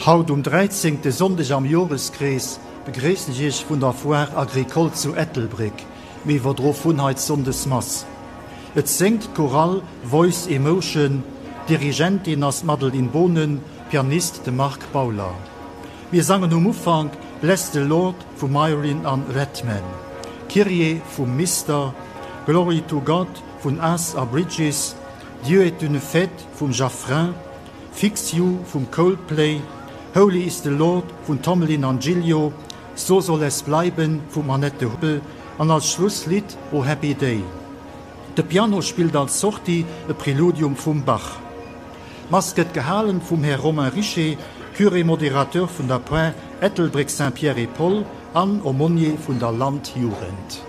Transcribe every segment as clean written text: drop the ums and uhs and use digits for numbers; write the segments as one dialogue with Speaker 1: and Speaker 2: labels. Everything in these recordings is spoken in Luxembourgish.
Speaker 1: Haut um dräizéngte Sonndeg am Joreskrees begréissen ech Iech vun der Foire Agricole zu Ettelbréck. Mir iwwerdro vun hei d'Sonndesmass. Et séngt d'Chorale Voice Emotion, Dirigentin ass d'Madeline Bohnen, Pianist de Marc Bauler. Mir sangen um Ufank Bless the Lord vum Myrene an Redman, Kyrie vum Mister, Glory to God vun As a Bridges, Dieu est une fête vum Jaffrin, Fix You vum Coldplay, Holy is the Lord vun Tomlin an Gilio, So soll es bleiben vum Annette Hubbel an als Schlusslidd O Happy Day. De Piano spillt als Sortie e Preludium vum Bach. D'Mass gëtt gehalen vum Här Romain Richer, Curé modérateur vun der Par Ettelbréck Saint-Pierre et Paul an Aumônier vun der Landjugend.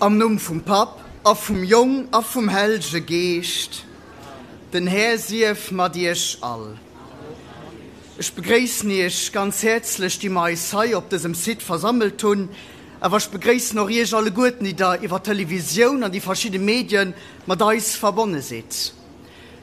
Speaker 2: Am Numm vum Papp a vum Jong a vum Hellge Geescht. Den Här sief mat iech all. Ech begréissen iech ganz häerzlech, déi mer eis hei op dësem Site versammelt hunn, awer ech begréissen och iech alleguerten, déi der iwwer d'Televisioun an déi verschidde Medien mat eis verbonne sidd.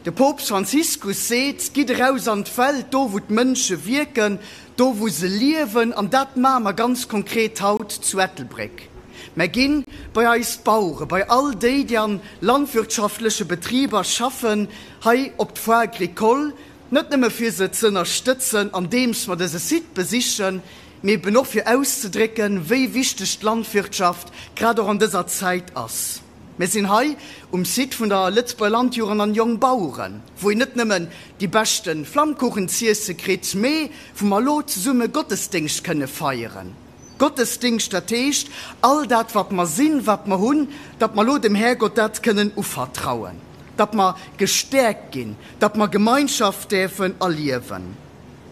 Speaker 2: De Poopst Franziskus seet, Gitt eraus an d'Welt, do wou d'Mënsche wierken, do wou se liewen. An dat maache mer ganz konkret haut zu Ettelbréck. Mer ginn bei eis Bauere, bei all déi, déi an landwirtschaftleche Betriber schaffen, hei op d'Foire agricole, net nëmme fir se z'ënnerstëtzen andeems mer dëse Site besichen, mee eben och fir auszedrécken, wéi wichteg d'Landwirtschaft grad och an dëser Zäit ass. Mir sinn hei um Site vun der Lëtzebuerger Landjugend an Jongbaueren, wou een net nëmmen déi beschte Flammkuchen z'iesse kritt, mee wou mer elo zesumme Gottesdéngscht kënne feieren. Gottesdingscht, dat heescht, all dat wat mer sinn, wat mer hunn, datt mer elo dem Härgott dat kënnen uvertrauen, datt mer gestäerkt ginn, datt mer Gemeinschaft däerfen erliewen.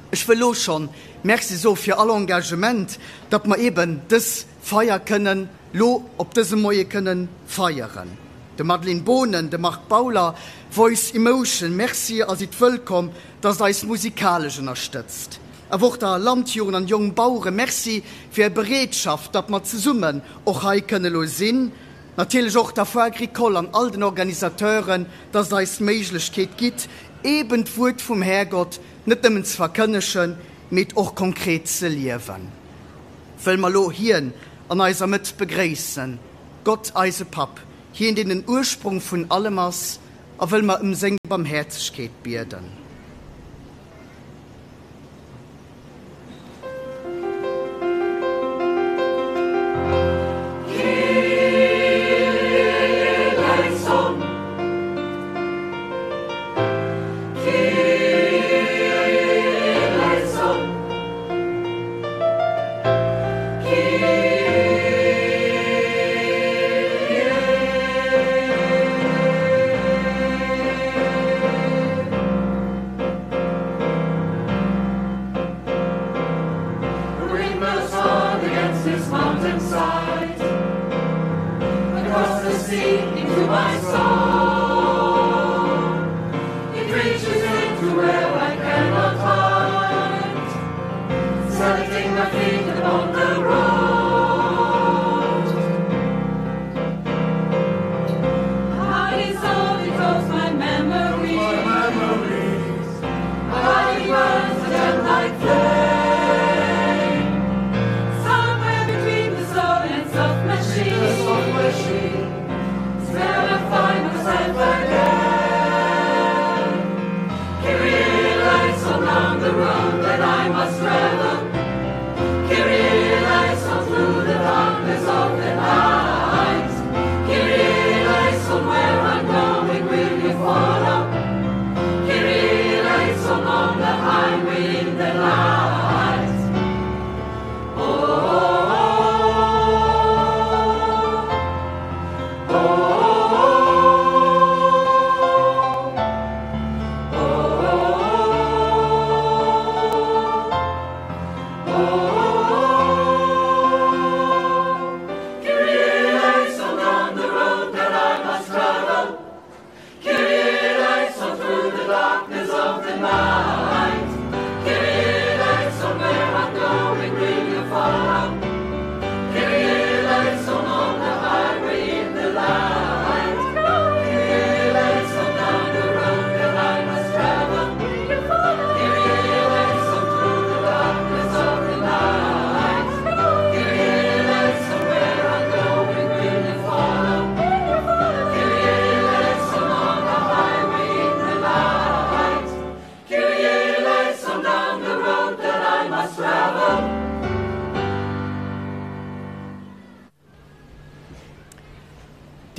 Speaker 2: Ech wëll elo schonn Merci soe fir all Engagement, datt mer eeben dës Feier kënnen lo op dësem Moie kënnen feieren. Dem Madeline Boonen, dem Marc Bauler, Voice Emotion, Merci a sidd wëllkomm, datt Der eis musikalesch ënnerstëtzt. Awer och der Landjugend an Jongbauere Merci fir är Bereetschaft, datt mer zesummen och hei kënne lo sinn. Natierlech och der Foire Agricole an all den Organisateuren, datt Der eis d'Méiglechkeet gitt, eeben d'Wuert vum Härgott net nëmmen ze verkënnegen, mee et och konkret ze liewen. Wëll mer lo hien an eiser Mëtt begréissen, Gott eise Papp, hien deen den Ursprong vun allem ass, a wëll mer ëm seng Barmhäerzegkeet bieden.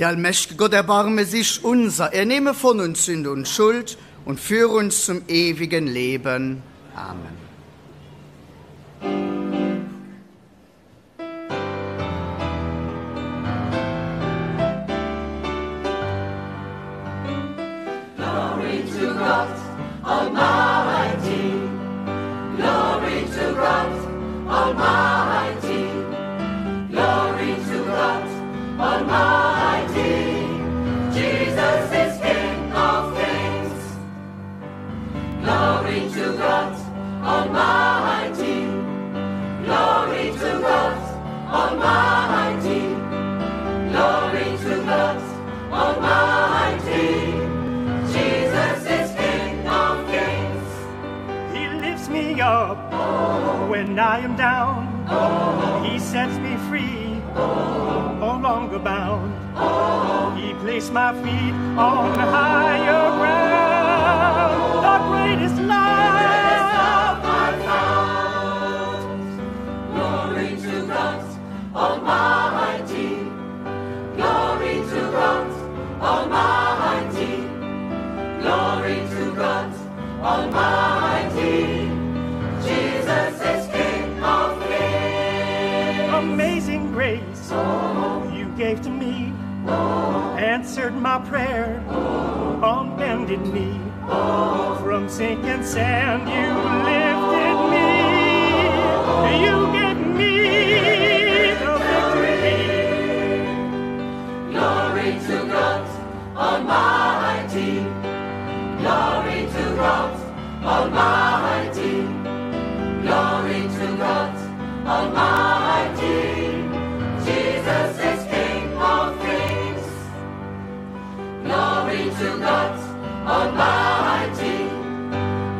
Speaker 2: Der allmächtige Gott erbarme sich unser, er nehme von uns Sünde und Schuld und führe uns zum ewigen Leben. Amen.
Speaker 3: Glory to God Almighty Glory to God Almighty Glory to God Almighty Jesus is King of Kings Glory to God Almighty Glory to God Almighty Glory to God Almighty Jesus is King of Kings
Speaker 4: He lifts me up oh. when I am down oh. He sets me free oh. no longer bound oh. He placed my feet on higher ground The greatest love,
Speaker 3: the greatest love I found Glory to God Almighty Glory to God.
Speaker 4: Answered my prayer on bended knee. From sinking sand you lifted me. You gave me the victory.
Speaker 3: Glory to God Almighty. Glory to God Almighty. Glory to God Almighty. Jesus is King of Kings. Glory to God Almighty.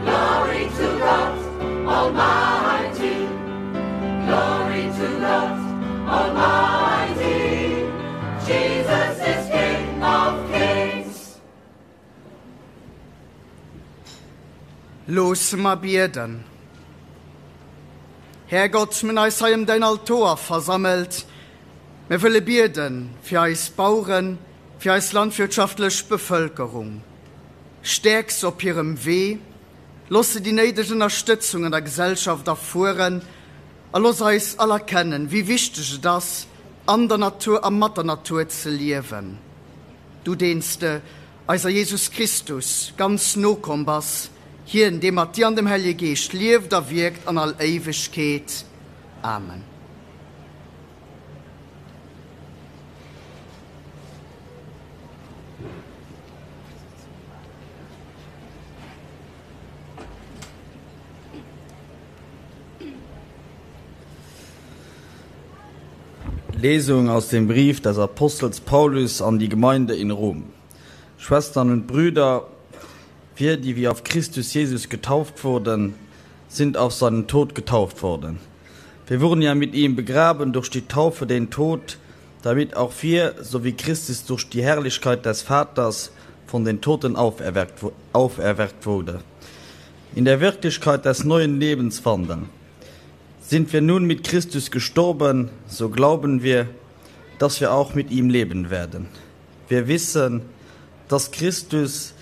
Speaker 3: Glory to God Almighty. Glory to God Almighty. Jesus is King of Kings.
Speaker 2: Loosse mer bieden. Här Gott, mir hunn eis hei ëm däin Altoer versammelt. Mir wëlle bieden fir eis Baueren, fir eis landwirtschaftlech Bevëlkerung. Stäerk se op hirem Wee, looss se déi néideg Ënnerstëtzung an der Gesellschaft erfueren a looss eis all erkennen, wéi wichteg et ass, an der Natur a mat der Natur ze liewen. Du, deen s de eiser Jesus Christus ganz no komm bass, hien, dee mat dir an dem Hellje Geescht lieft a wierkt an all Éiwegkeet. Amen.
Speaker 5: Lesung aus dem Brief des Apostels Paulus an die Gemeinde in Rom. Schwestern und Brüder, wir, die wir auf Christus Jesus getauft wurden, sind auf seinen Tod getauft worden. Wir wurden ja mit ihm begraben durch die Taufe den Tod, damit auch wir, so wie Christus durch die Herrlichkeit des Vaters von den Toten auferweckt, auferweckt wurde, in der Wirklichkeit des neuen Lebens wandeln. Sind wir nun mit Christus gestorben, so glauben wir, dass wir auch mit ihm leben werden. Wir wissen, dass Christus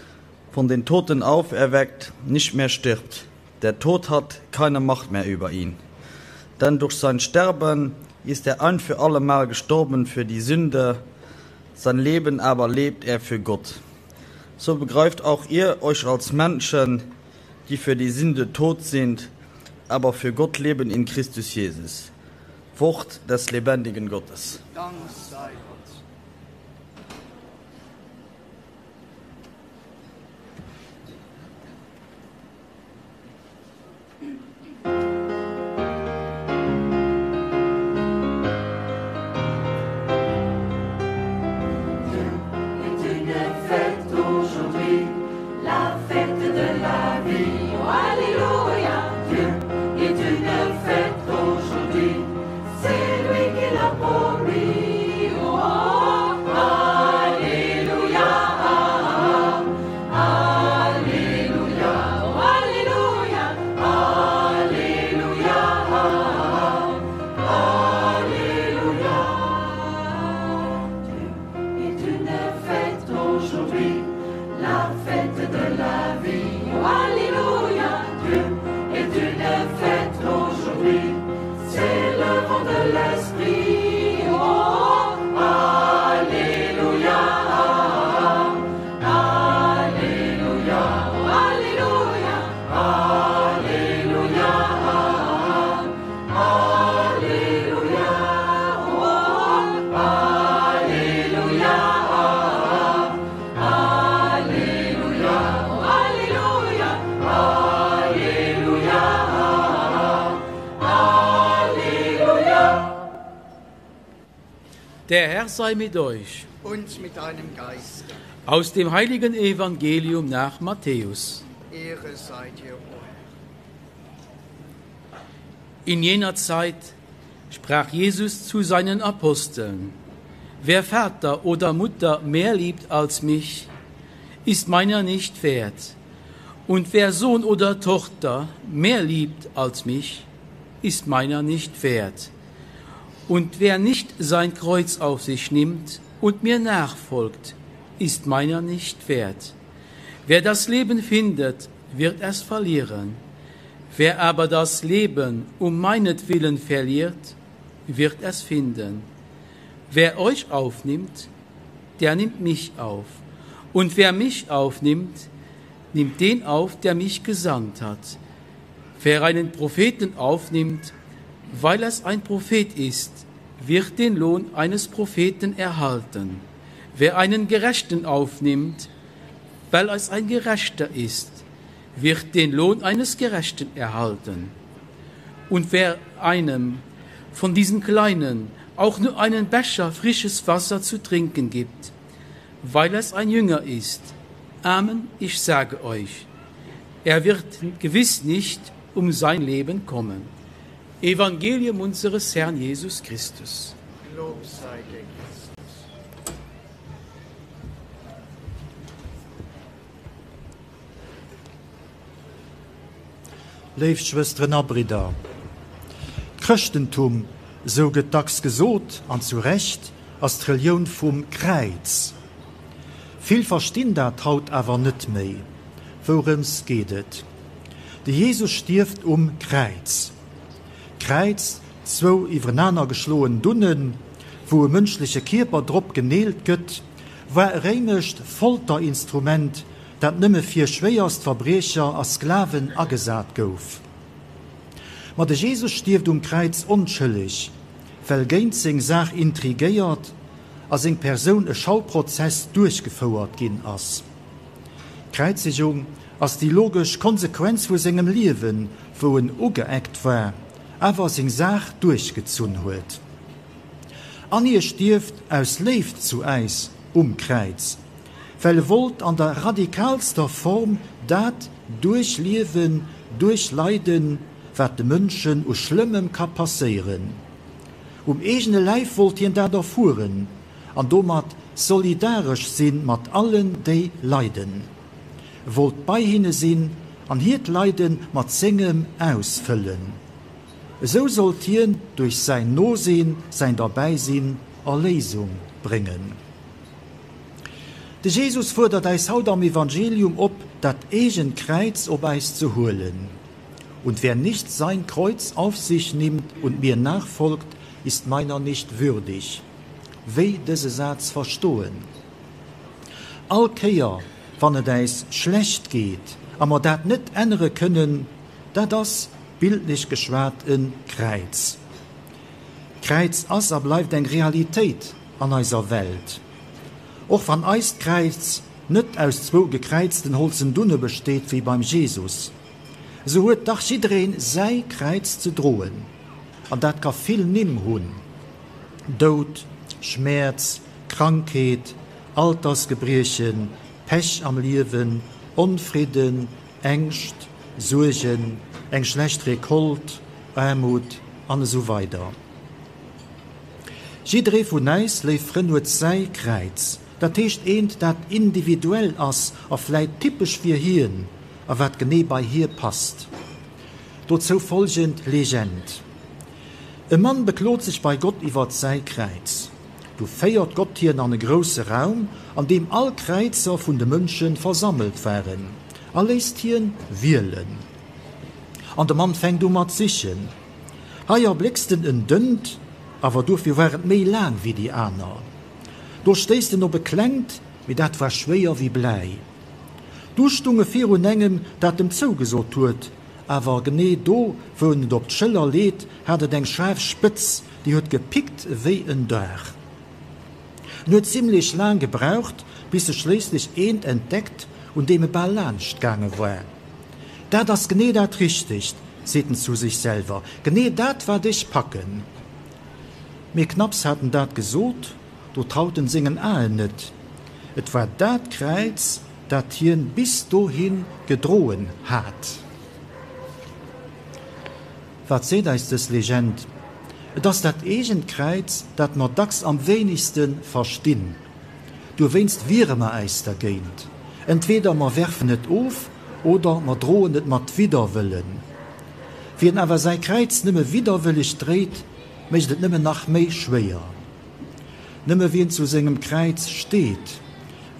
Speaker 5: von den Toten auferweckt nicht mehr stirbt. Der Tod hat keine Macht mehr über ihn. Denn durch sein Sterben ist er ein für allemal gestorben für die Sünde, sein Leben aber lebt er für Gott. So begreift auch ihr euch als Menschen, die für die Sünde tot sind, aber für Gott leben in Christus Jesus. Wort des lebendigen Gottes.
Speaker 2: Dank sei Gott.
Speaker 6: Der Herr sei mit euch.
Speaker 2: Und mit deinem Geiste.
Speaker 6: Aus dem heiligen Evangelium nach Matthäus.
Speaker 2: Ehre sei dir, o Herr.
Speaker 6: In jener Zeit sprach Jesus zu seinen Aposteln: Wer Vater oder Mutter mehr liebt als mich, ist meiner nicht wert. Und wer Sohn oder Tochter mehr liebt als mich, ist meiner nicht wert. Und wer nicht sein Kreuz auf sich nimmt und mir nachfolgt, ist meiner nicht wert. Wer das Leben findet, wird es verlieren. Wer aber das Leben um meinetwillen verliert, wird es finden. Wer euch aufnimmt, der nimmt mich auf. Und wer mich aufnimmt, nimmt den auf, der mich gesandt hat. Wer einen Propheten aufnimmt, weil es ein Prophet ist, wird den Lohn eines Propheten erhalten. Wer einen Gerechten aufnimmt, weil es ein Gerechter ist, wird den Lohn eines Gerechten erhalten. Und wer einem von diesen Kleinen auch nur einen Becher frisches Wasser zu trinken gibt, weil es ein Jünger ist, Amen, ich sage euch, er wird gewiss nicht um sein Leben kommen. Evangelium unseres Herrn Jesus Christus.
Speaker 2: Lob sei dir, Christus.
Speaker 1: Léif Schwësteren a Bridder, d'Chrëschtentum, esou gëtt dacks gesot, an zu Recht, ass d'Relioun vum Kräiz. Vill verstinn dat haut awer net méi. Wourëms geet et? De Jesus stierft um Kräiz. D'Kräiz, zwou iwwerenaner geschloen Dunnen, wou e mënschleche Kierper drop geneelt gëtt, war e réimescht Folterinstrument, dat nëmme fir schwéierst Verbriecher a Sklaven agesat gouf. Ma de Jesus stierft um Kräiz onschëlleg, well géint seng Saach intrigéiert a seng Persoun e Schauprozess duerchgefouert ginn ass. D'Kräizegung ass déi logesch Konsequenz vu sengem Liewen, wou en ugeeckt war, awer seng Saach duerchgezunn huet. An hie stierft aus Léift zu äis um Kräiz, well e wollt an der radikalster Form dat duerchliewen, duerchleiden, wat de Mënschen u Schlëmmem ka passéieren. Um eegene Läif wollt hien dat erfueren an domat solidaresch si mat allen, déi leiden. E wollt bei hinne sinn an hiert Leide mat sengem ausfëllen. Esou sollt hien duerch säin Nosinn, säin Derbäisinn Erléisung bréngen. De Jesus fuerdert äis haut am Evangelium op, dat eegent Kräiz op äis ze huelen. Und wer nicht sein Kreuz auf sich nimmt und mir nachfolgt, ist meiner nicht würdig. Wéi dëse Saz verstoen? All Kéier, wann et äis schlecht geet a mer dat net ännere kënnen, dat ass, bildlech geschwat, e Kräiz. D'Kräiz ass a bleift eng Realitéit an eiser Welt. Och wann eist Kräiz net aus zwou gekräizten holzen Dunne besteet wéi beim Jesus, esou huet dach jiddereen säi Kräiz ze droen. An dat ka vill Nimm hunn, Doud, Schmäerz, Krankheet, Altersgebriechen, Pech am Liewen, Onfridden, Ängscht, Suergen, eng schlecht Recolte, Aarmut an esou weider. Jidderee vun äis, léif Frënn, huet säi Kräiz, dat heescht eent, dat individuell ass a vläit typesch fir hien a wat genee bei hie passt. Dozou folgend Legend, E Mann beklot sech bei Gott iwwert säi Kräiz. Du féiert Gott hien an e grousse Raum, an deem all Kräizer vun de Mënsche versammelt waren, a léisst hien wielen. An de Mann fänkt u mat sichen. Hei erbléckst en en dënnt, awer dofir war et méi laang wéi déi aner. Do stéisst en op e klengt, mee dat war schwéier wéi Bläi. Du stung e virun engem, dat em zougesot huet, awer genee do, wou en et op d'Schëller leet, hat et eng schaarf Spëtz, déi huet gepickt ewéi en Dar. En huet zimlech laang gebraucht, bis e schléisslech eent entdeckt, un deem e bal laanscht gaange war. Dat ass genee dat Richtegt, seet en zu sech selwer, genee dat, wat ech packen. Mee knapps hat en dat gesot, do traut en sengen Aen net. Et war dat Kräiz, dat hien bis dohi gedroen hat. Wat seet eis dës Legend? Et ass dat eegent Kräiz, dat mer dacks am wéinegste verstinn. Dowéinst wiere mer äis dergéint. Entweder mer werfen et of oder mer droen et mat Widderwëllen. Wien awer säi Kräiz nëmme widderwëlleg dréit, mécht et nëmmen nach méi schwéier. Nëmme wien zu sengem Kräiz steet,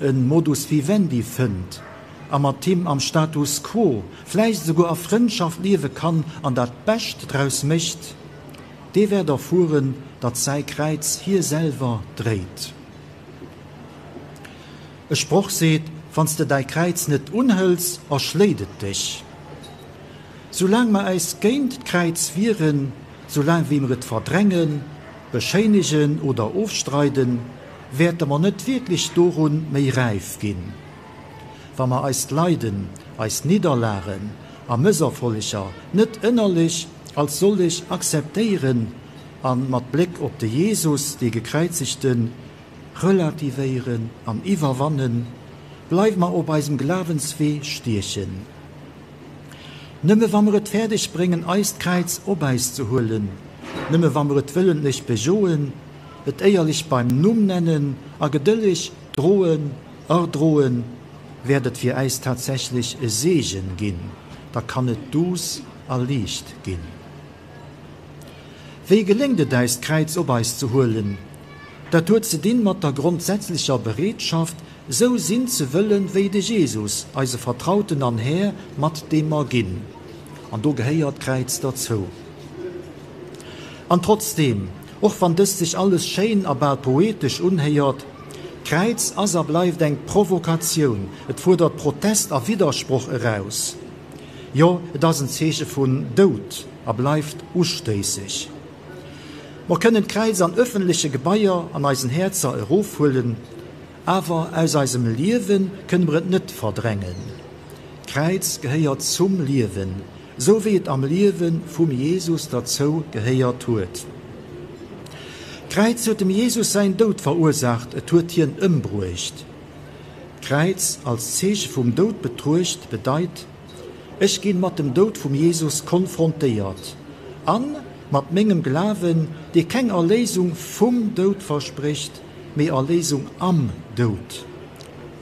Speaker 1: e Modus vivendi fënnt a mat him am Status quo, vläicht esouguer a Frëndschaft liewe kann an dat Bescht draus mécht, dee wäert erfueren, datt säi Kräiz hie selwer dréit. E Sproch seet, Wann s de däi Kräiz net unhëls, erschléit et dech. Soulaang mer äis géint d'Kräiz wieren, soulaang wéi mer et verdrängen, beschéinegen oder ofstreiden, wäerte mer net wierklech dorun méi räif ginn. Wa mer eist Leiden, eis Nidderlagen a Mësserfolleger net ënnerlech als sollech akzeptéieren a mat Bléck op de Jesus, dee Gekräizegten, relativéieren an iwwerwannen, bleiwe mer op eisem Glawenswee stiechen. Nëmme wa mer et fäerdeg bréngen, eist Kräiz op äis ze huelen, nëmme wa mer et wëllentlech bejoen, et éierlech beim Numm nennen a gedëlleg droen, erdroen, wäert et fir äis tatsächlech e Seegen ginn, da kann et duuss a liicht ginn. Wéi geléngt et äis, d'Kräiz op eis ze huelen? Dat huet ze dinn mat der grondsätzlecher Bereetschaft, sou sinn ze wëllen, wéi de Jesus, eise Vertrauten an Här, mat deem mer ginn. An do gehéiert d'Kräiz derzou. An trotzdeem, och wann dëst sech alles schéin a bal poetesch unhéiert, d'Kräiz ass a bleift eng Provokatioun, et fuerdert Protest a Widdersproch eraus. Jo, et ass en Zeeche vun Doud a bleift ustéisseg. Mer kënnen d'Kräiz an ëffentleche Gebaier an eisen Häerzer erofhuelen, awer aus eisem Liewe kënne mer et net verdrängen. D'Kräiz gehéiert zum Liewen, sou wéi et am Liewe vum Jesus derzou gehéiert huet. D'Kräiz huet dem Jesus säin Doud verursaacht, et huet hien ëmbruecht. D'Kräiz als Zeeche vum Doud betruecht, bedeit, Ech ginn mat dem Doud vum Jesus konfrontéiert an mat mengem Glawen, dee keng Erléisung vum Doud versprécht, mee Erléisung am Doud,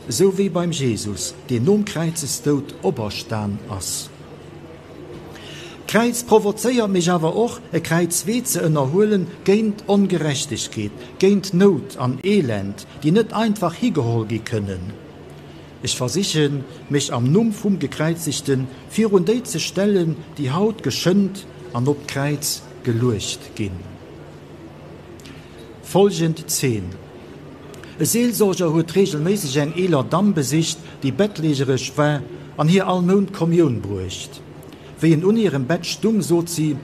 Speaker 1: esou wéi beim Jesus, deen nom Kräizesdoud operstan ass. D'Kräiz provozéiert mech awer och, e Kräizwee ze ënnerhuelen géint Ongerechtegkeet, géint Nout an Elend, déi net einfach higeholl gi kënnen. Ech versichen, mech am Numm vum Gekräizegte virun déi ze stellen, déi haut geschënnt an op d'Kräiz geluecht ginn. Folgend Zeen, E Seelsorger huet reegelméisseg eng eeler Damm besicht, déi bettlegereg war, an hir all Mount d'Kommioun bruecht. Wéi en un hirem Bett stung, sot si,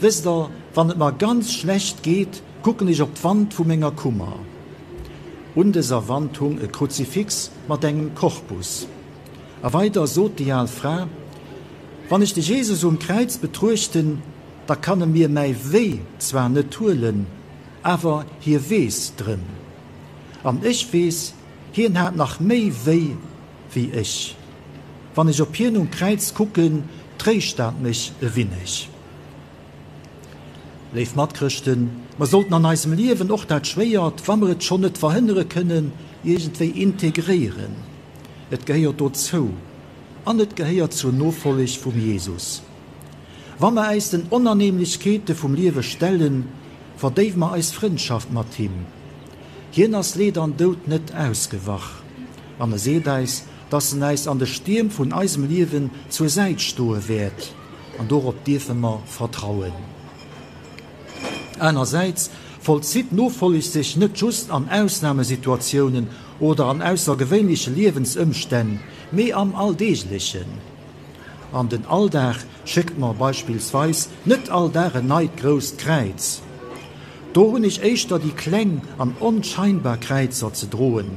Speaker 1: Wësst Der, wann et mer ganz schlecht geet, kucken ech op d'Wand vu menger Kummer. Un dëser Wand hung e Kruzifix mat engem Korpus. A weider sot déi al Fra, Wann ech de Jesus um Kräiz betruechten, da kann e mir mäi Wéi zwar net huelen, awer hie weess drëm. An ech weess, hien hat nach méi Wéi wéi ech. Wann ech op hien um Kräiz kucken, tréischt dat mech e winneg. Léif Matchrëschten, mer sollten an eisem Liewen och dat Schwéiert, wa mer et schonn net verhënnere kënnen, iergendwéi integréieren. Et gehéiert dozou an et gehéiert zur Nofolleg vum Jesus. Wa mer äis den Onannehmlechkeete vum Liewe stellen, verdéiwe mer eis Frëndschaft mat him. Hien ass Leed an Doud net ausgewach an e seet äis, dass en äis an de Stierm vun eisem Liewen zur Säit stoe wäert, an dorop dierfe mer vertrauen. Anersäits vollzitt Nofolleg sech net just an Ausnamesituatiounen oder an aussergewéinleche Liewensëmstänn, mee am Alldeeglechen. An den Alldag schéckt mer beispillsweis net all Dag en neit grousst Kräiz. Do hunn ech éischter déi kleng an onscheinbar Kräizer ze droen,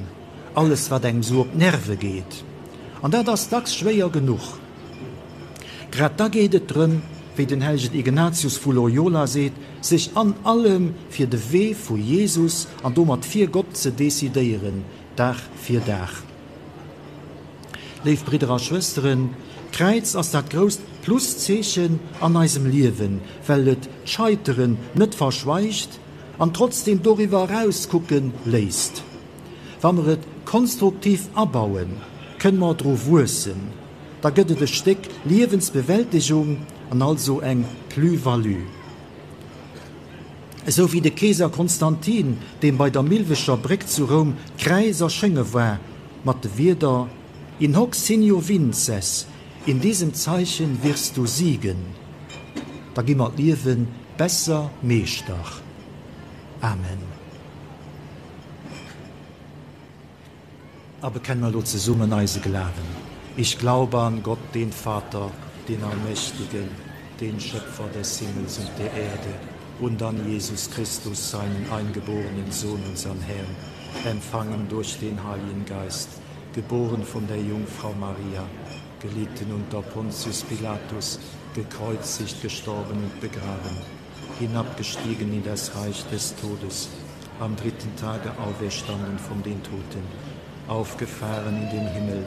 Speaker 1: alles wat engem sou op d'Nerve geet. An dat ass dacks schwéier genuch. Grad da geet et drëm, wéi den hellegen Ignatius vu Loyola seet, sech an allem fir de Wee vu Jesus an domat fir Gott ze decidéieren, Dag fir Dag. Léif Bridder a Schwësteren, d'Kräiz ass dat grousst Pluszeechen an eisem Liewen, well et d'Scheiteren net verschweigt an trotzdeem doriwwer eraus kucke léisst. Wa mer et konstruktiv abauen, kënne mer dru wuessen, da gëtt et e Stéck Liewensbewältegung an also eng Plus-value. Esou wéi de Keeser Konstantin, deem bei der Milwecher Bréck zu Roum d'Kräiz erschénge war, mat de Wierder, In hoc signo vinces, in diesem Zeichen wirst du siegen, da gi mer d'Liewe besser Meeschter. Amen. A bekenne mer elo zesummen eise Glawen. Ich glaube an Gott, den Vater, den Allmächtigen, den Schöpfer des Himmels und der Erde, und an Jesus Christus, seinen eingeborenen Sohn, unseren Herrn, empfangen durch den Heiligen Geist, geboren von der Jungfrau Maria, gelitten unter Pontius Pilatus, gekreuzigt, gestorben und begraben, hinabgestiegen in das Reich des Todes, am dritten Tage auferstanden von den Toten, aufgefahren in den Himmel,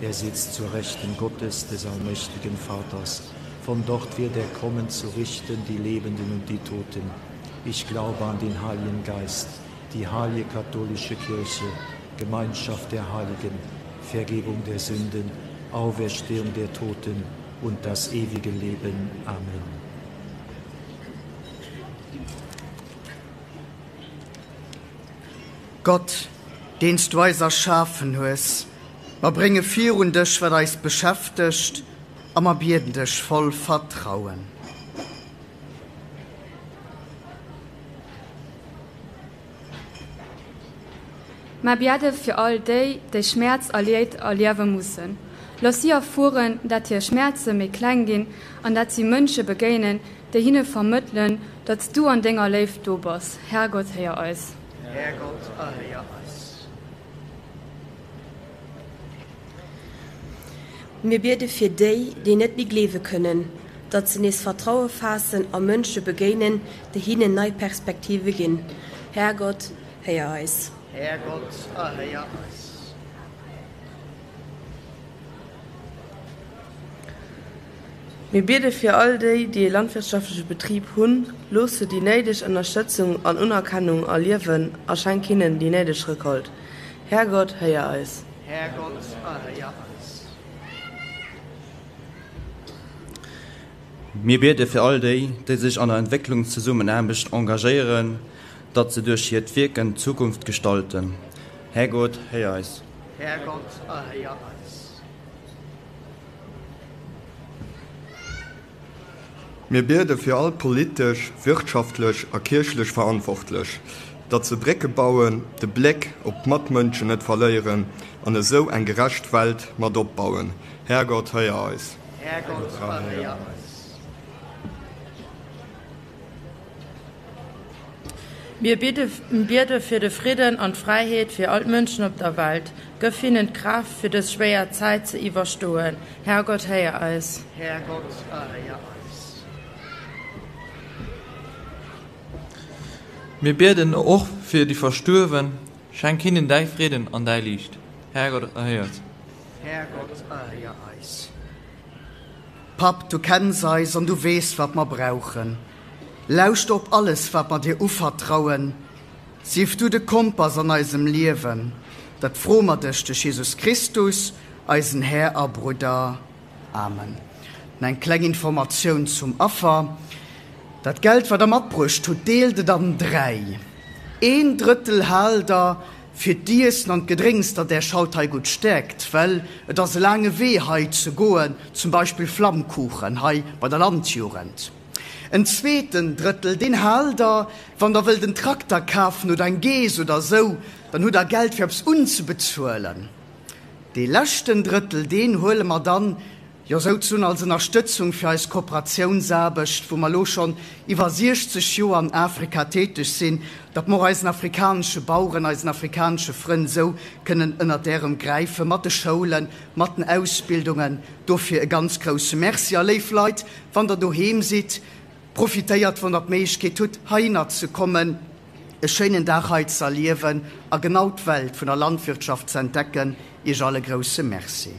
Speaker 1: er sitzt zur Rechten Gottes des allmächtigen Vaters. Von dort wird er kommen zu richten die Lebenden und die Toten. Ich glaube an den Heiligen Geist, die heilige katholische Kirche, Gemeinschaft der Heiligen, Vergebung der Sünden, Auferstehung der Toten und das ewige Leben. Amen.
Speaker 2: Gott, deen s du eis erschafen hues, mer brénge virun dech, wat eis beschäftegt, a mer bieden dech voll Vertrauen.
Speaker 7: Mer biede fir all déi, déi Schmäerz a Leed erliewe mussen. Looss si erfueren, dat hir Schmäerze méi kleng ginn an dat si Mënsche begéinen, déi hinne vermëttelen, datt s du an denger Léift do bass. Härgott, héier eis.
Speaker 2: Härgott, erhéier eis.
Speaker 8: Mir biede fir déi, déi net méi gleewe kënnen, datt se nees Vertraue faassen a Mënsche begéinen, déi hinnen nei Perspektive ginn. Härgott, héier eis.
Speaker 2: Härgott, erhéier eis.
Speaker 9: Mir biede fir all déi, déi e landwirtschaftleche Betrib hunn, Looss se déi néideg Ënnerstëtzung an Unerkennung erliewen a schenk hinnen déi néideg Recolte. Härgott, héier eis.
Speaker 2: Härgott, erhéier eis.
Speaker 5: Mir biede fir all déi, déi sech an der Entwécklungszesummenaarbecht engagéieren, datt se duerch hiert Wierken d'Zukunft gestalten. Härgott, héier eis.
Speaker 2: Härgott, erhéier eis.
Speaker 10: Mir biede fir all politesch, wirtschaftlech a kierchlech Verantwortlech, datt se Brécke bauen, de Bléck op d'Matmënschen net verléieren an esou eng gerecht Welt mat opbauen. Härgott, héier eis.
Speaker 2: Härgott, erhéier eis.
Speaker 9: Mir biede fir de Fridden an d'Fräiheet fir all d'Mënschen op der Welt. Gëff hinnen d'Kraaft, fir dës schwéier Zäit ze iwwerstoen. Härgott, héier eis.
Speaker 2: Härgott, erhéier eis.
Speaker 11: Mir bieden och fir déi Verstuerwen. Schenk hinnen däi Fridden an däi Liicht. Härgott, erhéier eis.
Speaker 2: Härgott, erhéier eis. Papp, du kenns eis an du weess, wat mer brauchen. Lauschter op alles, wat mer dir uvertrauen. Sief du de Kompass an eisem Liewen. Dat froe mer dech duerch Jesus Christus, eisen Här a Brudder. Amen. An eng kleng Informatioun zum Affer, Dat Geld, wat der matbruecht hutt, deelt et an 3. Een Drëttel haalt der fir d'Iessen an d'Gedrénks, datt Äech haut hei gutt stäerkt, well et ass e laange Wee hei ze goen, zum Beispill Flammkuchen hei bei der Landjugend. En zweeten Drëttel, deen haalt Der, wann Der wëllt en Trakter kafen oder eng Geess oder esou, dann hutt Der Geld fir eppes unzebezuelen. Dee leschten Drëttel, deen huele mer dann, jo souzesoen als Ënnerstëtzung fir eis Kooperatiounsaarbecht, wou mer elo schonn iwwer 60 Joer an Afrika täteg sinn, datt mer och eisen afrikanesche Baueren, eisen afrikanesche Frënn esou kënnen ënnert d'Ärem gräife mat de Schoulen, mat den Ausbildungen. Dofir e ganz grousse Merci. A léif Leit, wann Der doheem sidd, profitéiert, wann Der d'Méiglechkeet hutt, heihinner ze kommen, e schéinen Dag hei ze erliewen a genau d'Welt vun der Landwirtschaft ze entdecken. Iech all e grousse Merci.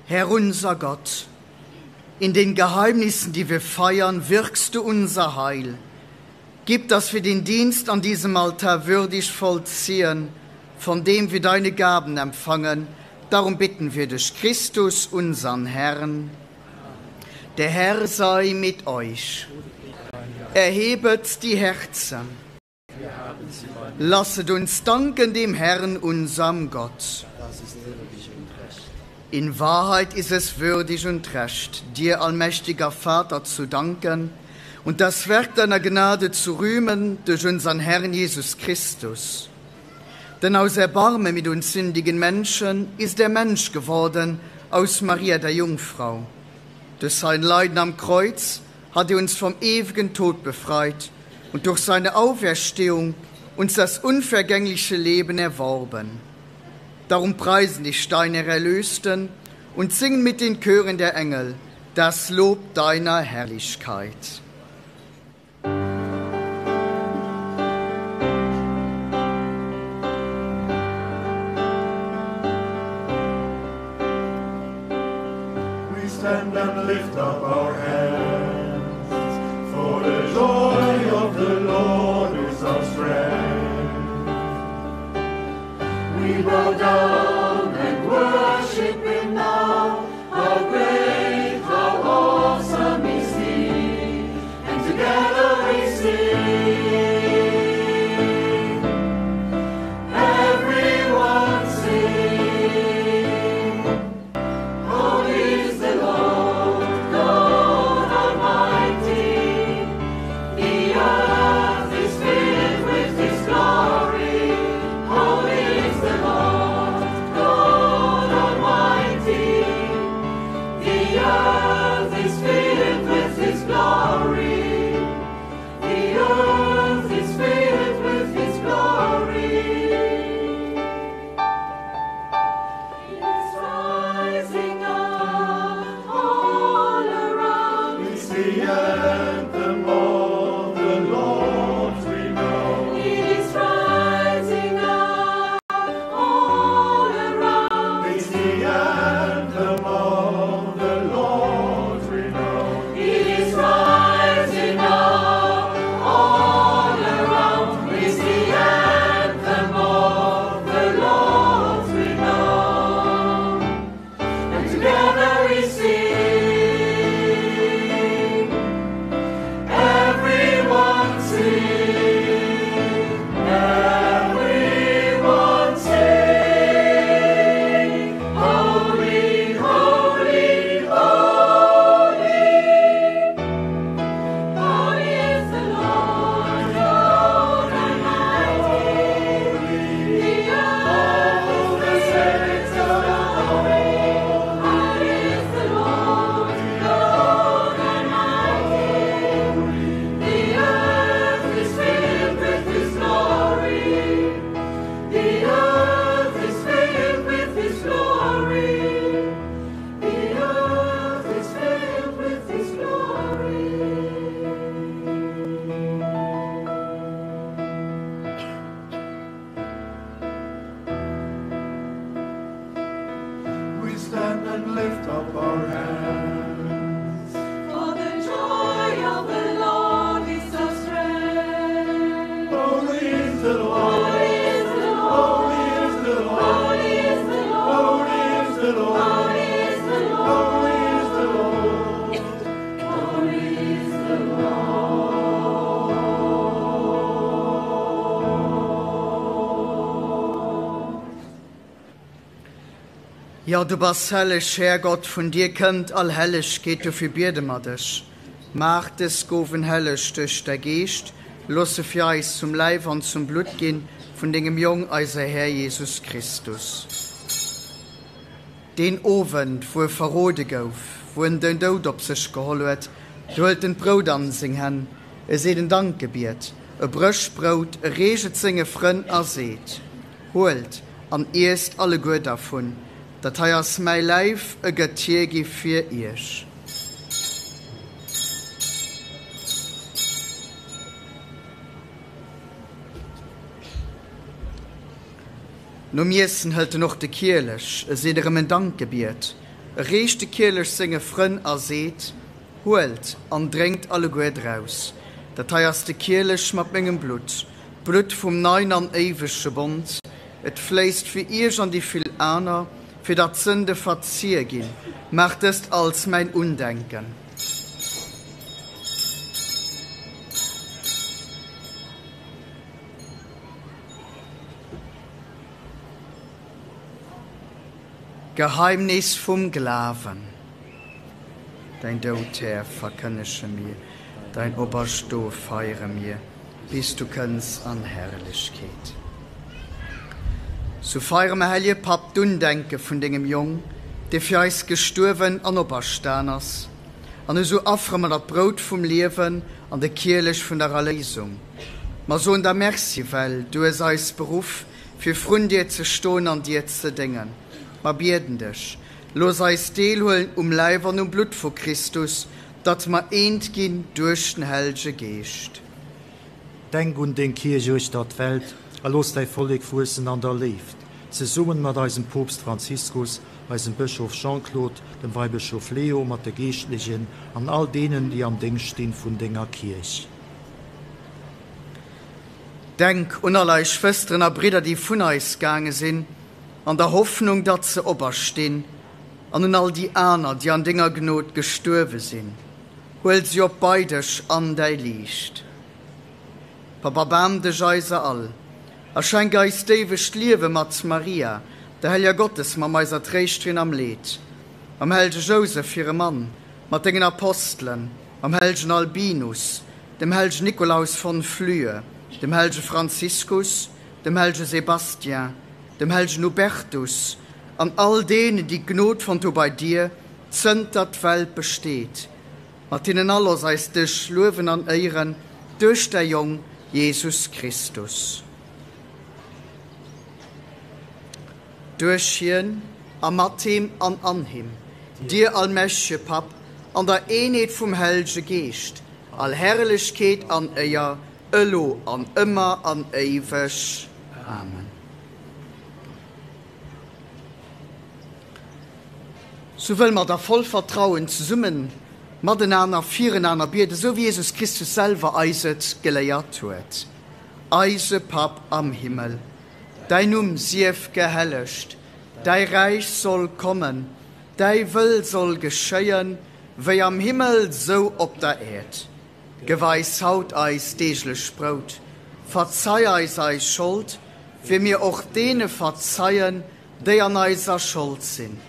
Speaker 2: Herr unser Gott, in den Geheimnissen, die wir feiern, wirkst du unser Heil. Gib, dass wir den Dienst an diesem Altar würdig vollziehen, von dem wir deine Gaben empfangen. Darum bitten wir durch Christus, unseren Herrn. Der Herr sei mit euch. Erhebet die Herzen. Lasset uns danken dem Herrn, unserem Gott. In Wahrheit ist es würdig und recht, dir, allmächtiger Vater, zu danken und das Werk deiner Gnade zu rühmen durch unseren Herrn Jesus Christus. Denn aus Erbarme mit uns sündigen Menschen ist er Mensch geworden aus Maria der Jungfrau. Durch sein Leiden am Kreuz hat er uns vom ewigen Tod befreit und durch seine Auferstehung uns das unvergängliche Leben erworben. Darum preisen die Steine Erlösten und singen mit den Chören der Engel das Lob deiner Herrlichkeit.
Speaker 3: We stand and lift up our hands, for the joy of the Lord is our strength. We bow down and worship him now, how great, how awesome is he, and together we sing. Everyone sing. Holy is the Lord, God Almighty. The earth is filled with His glory. Holy is the Lord, God Almighty. The earth is filled with His glory. The earth is filled with His glory. It's rising up all around.
Speaker 12: It's the anthem of the Lord's renown.
Speaker 3: It is rising up all around.
Speaker 12: It's the anthem of the Lord's renown.
Speaker 2: Jo, du bass helleg, Härgott, vun dir kënnt all Hellegkeet, dofir biede mer dech, Maach dës Gowen helleg duerch däi Geescht, looss se fir eis zum Läif an zum Blutt ginn vun dengem Jong, eiser Här Jesus Christus. Deen Owend, wou e verrode gouf, wou en den Doud op sech geholl huet, du hëlt en d'Brout an seng Hänn, e seet en Dankgebiet, e brécht d'Brout, e reecht et senge Frënn a seet, Huelt an iesst alleguer dervun, dat hei ass mäi Läif, e gëtt hiergi fir iech. Nom Iessen hëlt en och de Kielech, e seet erëm en Dankgebiet, e reecht de Kielech senge Frënn a seet, Huelt an drénkt alleguer draus, dat hei ass de Kielech mat mengem Blutt, d'Blutt vum neien an éiwege Bond. Et fléisst fir iech an déi vill aner, fir datt d'Sënde verzie ginn. Maacht dëst als mäin Undenken. Geheimnis vum Glawen. Däin Doud, Här, verkënnege mir, däin Operstoe feiere mir, bis du kënns an Herrlechkeet. Sou feiere mer, Hellje Papp, d'Undenke vun dengem Jong, dee fir eis gestuerwen an operstan ass, an esou affere mer der d'Brout vum Liewen an de Kielech vun der Erléisung. Mer soen der Merci, well du hues eis beruff, fir vrun dir ze stoen an dir ze déngen. Mer bieden dech, Looss eis deelhuelen um Läif an um Blutt vu Christus, datt mer eent ginn duerch den Hellge Geescht.
Speaker 1: Denk un deng Kierch uechter d'Welt a looss däi Vollek wuessen an der Léift, zesummen mat eisem Poopst Franziskus, eisem Bëschof Jean-Claude, dem Weibëschof Leo, mat de Geeschtlechen an all deenen, déi am Déngscht stinn vun denger Kierch.
Speaker 2: Denk un all eis Schwësteren a Bridder, déi vun eis gaange sinn, an der Hoffnung, datt se operstinn, an un all déi aner, déi an denger Gnod gestuerwe sinn. Huel si op bei dech an däi Liicht. Papp, erbaarm dech eiser all, a schenk eis d'éiwegt Liewe mat Maria, der Helleger Gottesmamm, eiser Tréischterin am Leed, mam hellege Jousef, hirem Mann, mat dengen Apostelen, mam hellegen Albinus, dem hellegen Nikolaus von Flüe, dem hellege Franziskus, dem hellege Sebastien, dem hellegen Hubertus an all deenen, déi Gnod fonnt hu bei dir, zënter d'Welt besteet. Mat hinnen all looss eis dech luewen an éieren duerch däi Jong Jesus Christus. Duerch hien a mat him an an him, dir allmächtege Papp, an der Eenheet vum Hellege Geescht, all Herrlechkeet an Éier, elo an ëmmer an éiweg. Amen. Sou wëlle mer da voll Vertrauen zesummen matenaner firenaner bieden, esou wéi Jesus Christus selwer eis et geléiert huet. Eise Papp am Himmel, däi Numm sief gehellegt, däi Räich soll kommen, däi Wëll soll geschéien, wéi am Himmel, sou op der Äerd. Gëff eis haut eist deeglech Brout. Verzei eis eis Schold, wéi mir och deene verzeien, déi an eiser Schold sinn.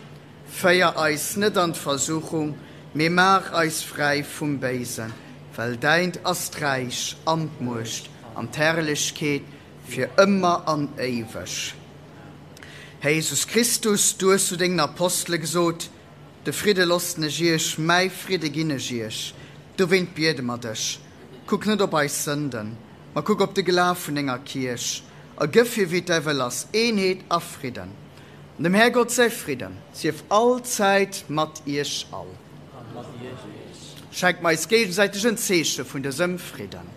Speaker 2: Féier eis net an d'Versuchung, mee maach eis fräi vum Béisen, well däint ass d'Räich an d'Muecht an d'Herrlechkeet fir ëmmer an éiweg. Här Jesus Christus, du hues zu dengen Apostele gesot, De Fridde loossen ech iech, mäi Fridde ginn ech iech. Dowéint biede mer dech, Kuck net op eis Sënden, ma kuck op de Glaf vun denger Kierch, a gëff hir, wéi et däi Wëll ass, Eenheet a Fridden. An dem Härgott säi Fridden sief allzäit mat iech all. Schenkt mer eis géigesäiteg en Zeeche vun dësem Fridden.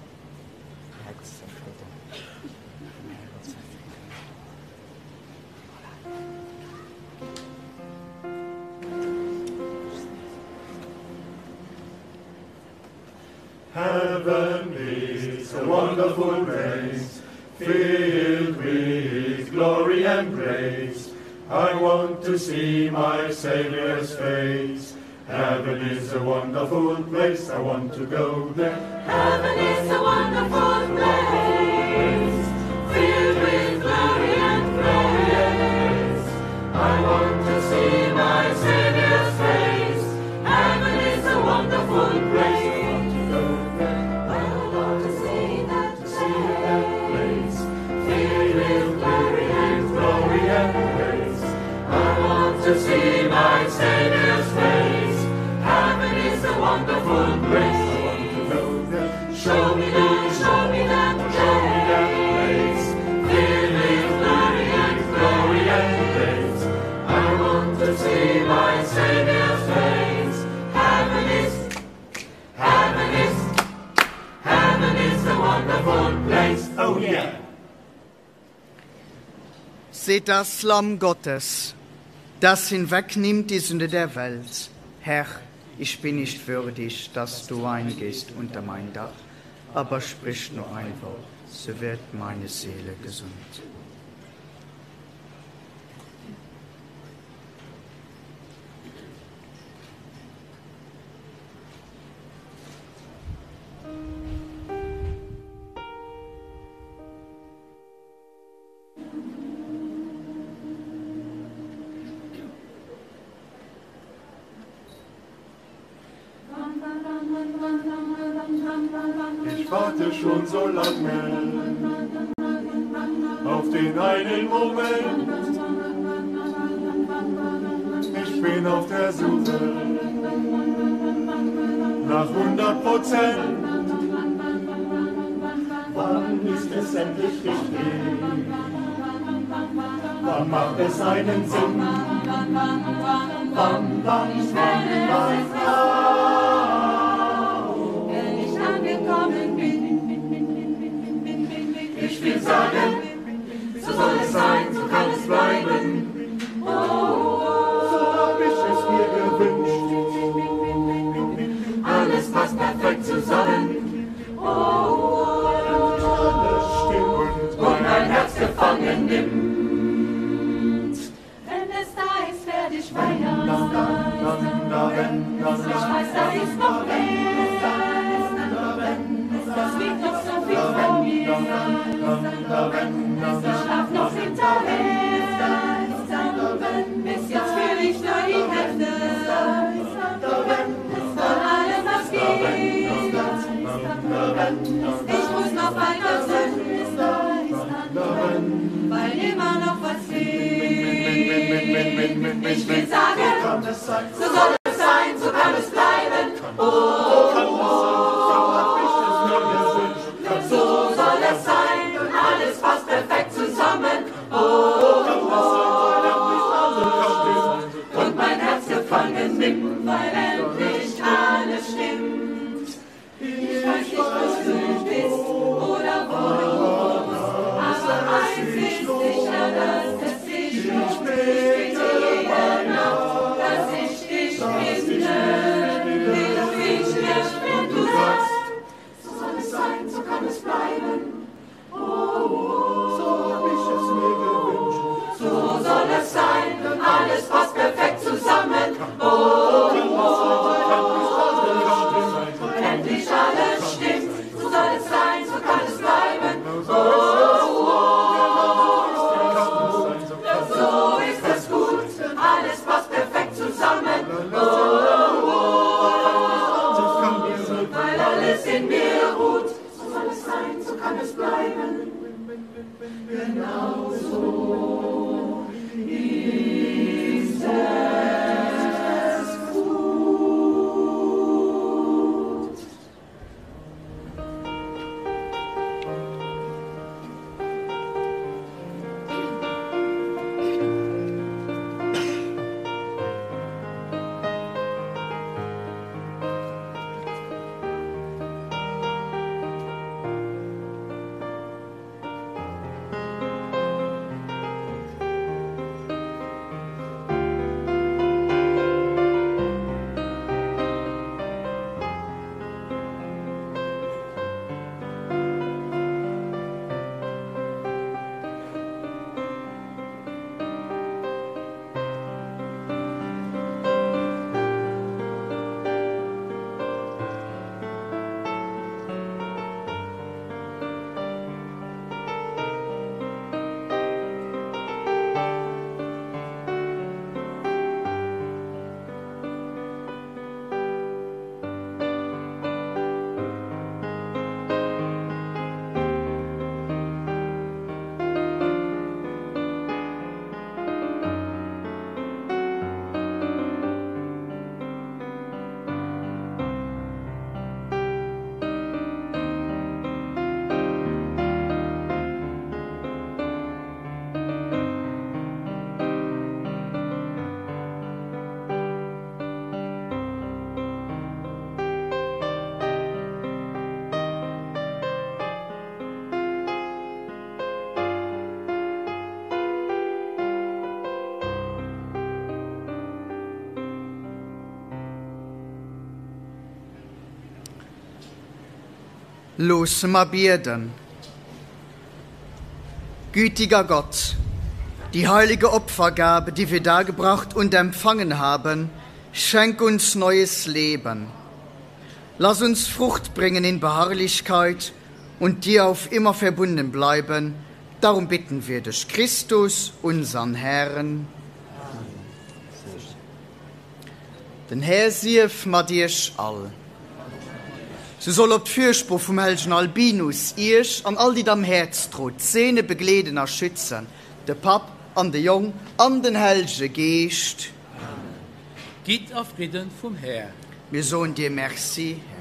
Speaker 12: Heaven is a wonderful place Filled with glory and grace I want to see my Savior's face Heaven is a wonderful place I want to go there
Speaker 3: Heaven is a wonderful place Filled with glory and grace I want to see.
Speaker 2: Seht das Lamm Gottes, das hinwegnimmt die Sünde der Welt. Herr, ich bin nicht würdig, dass du eingehst unter mein Dach, aber sprich nur ein Wort, so wird meine Seele gesund.
Speaker 12: Ich warte schon so lange auf den einen Moment. Ich bin auf der Suche nach 100 Prozent. Wann ist es endlich richtig? Wann macht es einen Sinn?
Speaker 3: Wann, wann, wann, wann, wann, Wenn ich angekommen bin, ich will sagen, so soll es sein, so kann es bleiben. Oh, oh.
Speaker 12: So hab ich es mir gewünscht.
Speaker 3: Alles passt perfekt zusammen. Oh, oh.
Speaker 12: Alles stimmt
Speaker 3: und mein Herz gefangen nimmt. Wenn es da ist, werde ich feiern. Ich weiß, da ist noch mehr. Das liegt noch so viel vor mir. Ich schlaf noch hinterher. Bis jetzt fühl ich nur die Hälfte von allem, was geht. Ich muss noch weiter suchen, weil immer noch was fehlt. Ich will sagen, so soll es sein, so kann es bleiben. Oh, so soll es sein, alles passt perfekt zusammen. Oh, und mein Herz gefangen nimmt, weil endlich alles stimmt. Ich weiß nicht, wo du bist oder wo du wohnst, aber eins ist sicher, dass es sich lohnt. Ich bete jede Nacht, dass ich dich finde. Ich finde, wenn du sagst, so soll es sein, so kann es bleiben.
Speaker 12: Oh, so hab ich es mir gewünscht.
Speaker 3: So soll es sein, alles passt perfekt zusammen. Oh, oh, endlich alles stimmt. So soll es sein, so kann es bleiben. Oh, oh, so ist es gut, alles passt perfekt zusammen. Oh, oh, weil alles in mir ruht. So soll es sein, so kann es bleiben. Genau so ist es gut.
Speaker 2: Loosse mer bieden. Gütiger Gott, die heilige Opfergabe, die wir dargebracht und empfangen haben, schenk uns neues Leben. Lass uns Frucht bringen in Beharrlichkeit und dir auf immer verbunden bleiben. Darum bitten wir durch Christus, unseren Herrn. Den Här sief mat iech all. Sou soll op d'Fürsprooch vum hellegen Albinus iech an all déi der am Häerz drot, seene, begleeden a schützen, de Papp an de Jong an den hellege Geescht.
Speaker 6: Amen. Gitt a Fridden vum Här.
Speaker 2: Mir soen dir Merci, Här.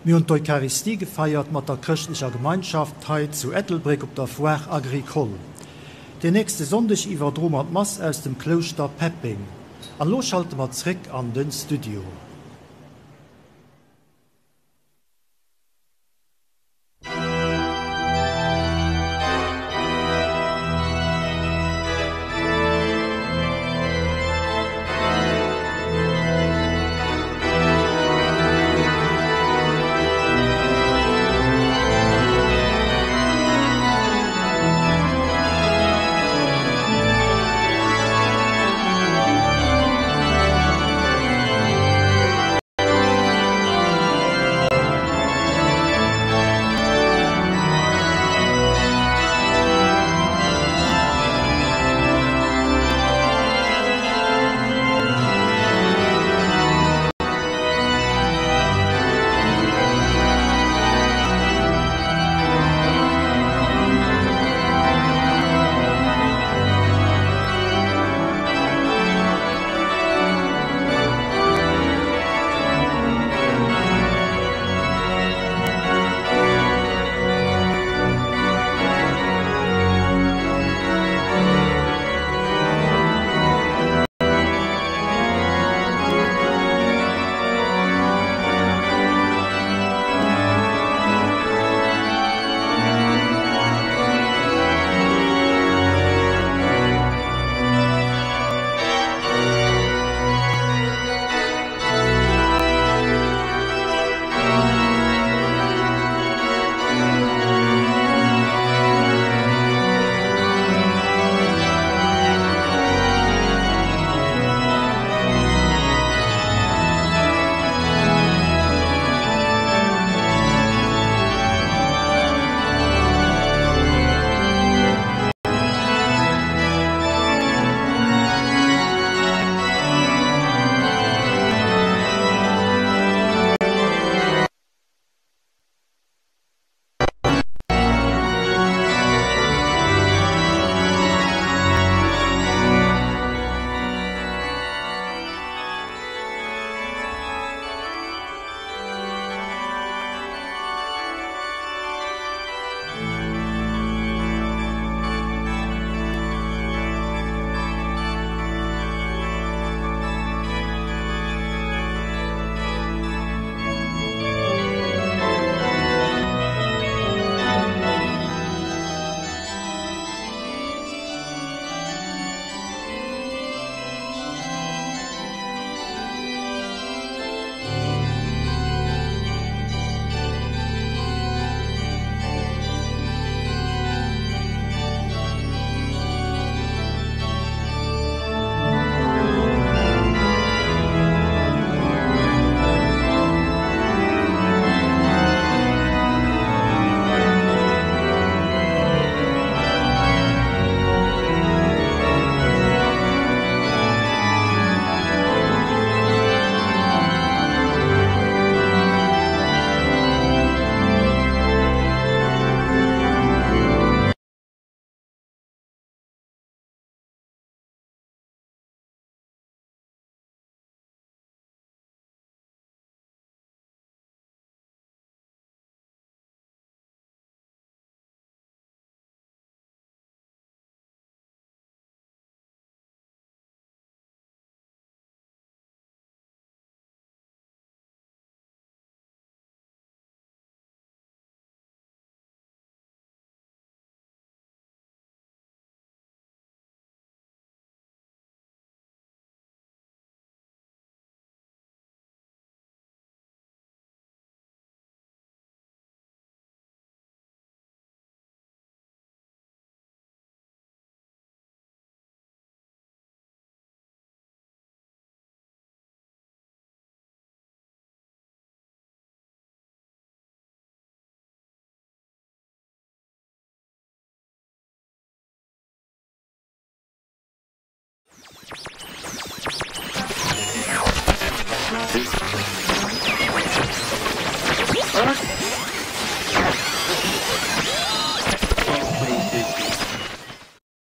Speaker 1: Mir hunn d'Eucharistie gefeiert mat der chrëschtlecher Gemeinschaft hei zu Ettelbréck op der Foire Agricole. Den nächste Sonndeg iwwerdroe mer d'Mass aus dem Klouschter Peppeng. An elo schalte mer zréck an den Studio.